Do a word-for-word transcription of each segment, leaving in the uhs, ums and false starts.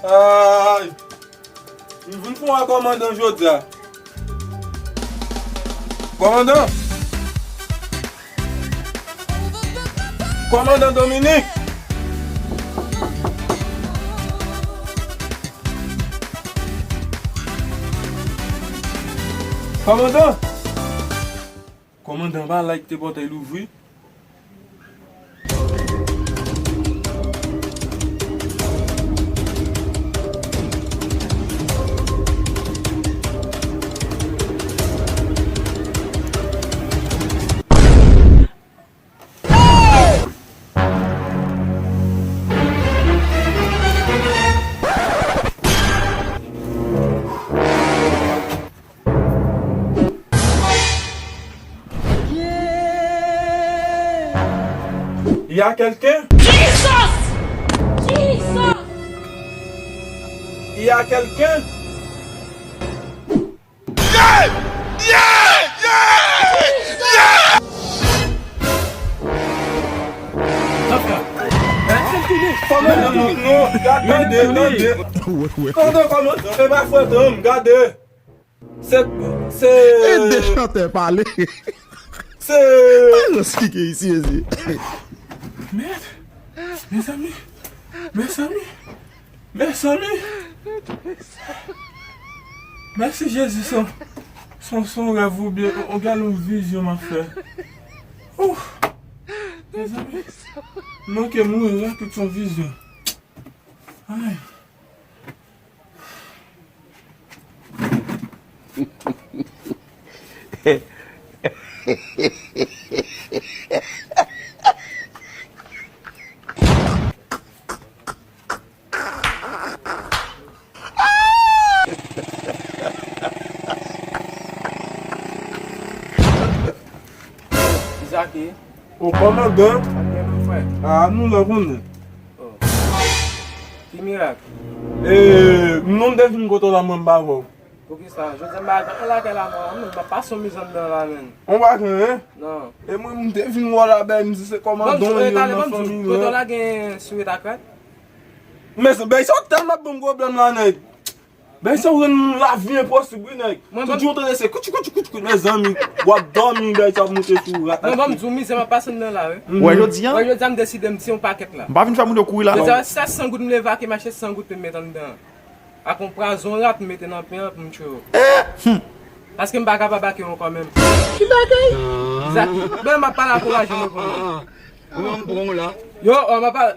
Ay! M vin fè yon kòmandan jodi a. Kòmandan! Kòmandan Dominique! Kòmandan! Kòmandan pa like te pòtay louvri. Il y a quelqu'un? Jesus! Jesus! Il y a quelqu'un? Yeah! Yeah! Yeah! Yeah! Kòmandan, non, non, gade, tande, tande. Tande, kòmandan, e pa fantom, gade. Se, se... E de chantè pale. Se... Ay, non, sa ki gen isi, mezanmi. Mèd. Mezanmi. Mezanmi. Mezanmi. Mèsi, Jezi, se, se, se yon rèv oubyen, ou, ou gen yon vizyon m ap fè. Ouf. Mezanmi. Non, ke mouri rapid, se yon vizyon. Ay. Kisa ki? O kòmandan. Sa k gen menm, frè? A, nou la konnen. Oh. Ki mirak? E, non, m te vin kote w la, mwen m pa wè w. Poukisa? Jodi a m pa gen anyen lakay la, non, m ap pase yon miz anndan la, menm. Ou pa gen anyen? Non. E mwen, m te vin wè w la, bèy, m di se kòmandan yon nan fanmi mwen. Kote w la gen siret ak rad? Men se bèy sa w tèlman ban m pwoblèm la, nèg. Bèy sa w rann lavi enposib, wi, nèg. Tout jou w tande se kouti, kouti, kouti, kouti, mezanmi. W ap dòmi, bèy sa w ap moute sou rat ak pye. Mwen, ban m di w, mizè m ap pase anndan la, wi. Ou wè jodi a? Wè jodi a, m deside m tiye yon pakèt la. M pa vin fè moun yo kouri la. Jodi a, sèz san goud m leve ak, m achte san goud pou m met anndan. Ak yon pwazon rat m mete nan pen an pou m tchwe yo. Paske m pa kapab ak yo ankò menm. Ki bagay? Zaki, ben, m ap pale ankouraje nou pou nou. Yo, oh, m ap pale.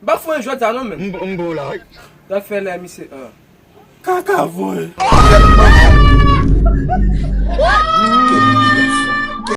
M pa fou jodi a non, menm. M, m bon la, wi. Sa fè lè misye, ah. Kaka voye.